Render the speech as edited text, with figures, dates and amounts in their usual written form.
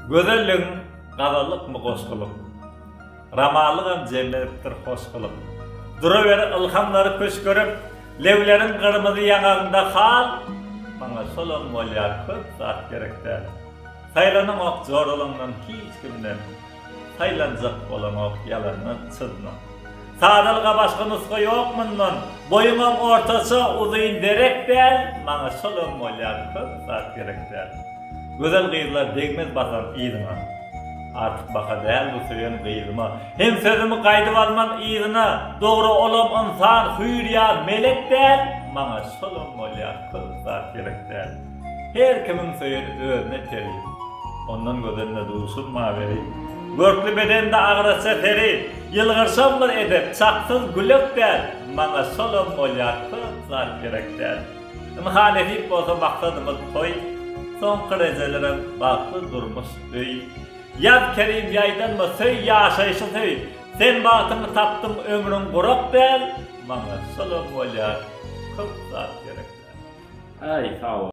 Gözelligiň gazallykmy goşgulyk. Romanlygam jemlenipdir hoş gylyk. Duraweri ylhamlary küşgürip, Lebleriň gyrmyzy ýaňagyňda hal, Maňa şolam bolýar köp zat gerek däl. Saýlanyňok joralaňdan hiç kimden, Saýlanjak bolaňok ýalandan çyndan. Sadalyga başga nusga ýok mundan, Boýuňam ortaça, uzyn derek däl, Maňa şolam bolýar köp zat gerek däl. Gözel gyzlar degmez basan yzyňa. Artyk baha däl bu söýen gyzyma. Hem sözümi gaýdyp alman yzyna. Dogry olam ynsan hüýr ýa melek däl, Maňa şolam bolýar köp zat gerek däl. Her kimiň söýeni özüne peri. Ondan gözeline duşurmaweri. Görkli bedende agrasja seri. Ýylgyrşam bir edep, çaksyz gülek däl, Maňa şolam bolýar köp zat gerek däl. Ynha nesip bolsa maksadymyz toý, Soňky rejelerem bagtly durmuş, öý. Ýaz Kerim ýaýdanma söý ýaşaýşy söý, Sen bagtyňy tapdyň ömrüň gurak däl, Maňa şolam bolýar köp zat gerek däl. Aý sag bol.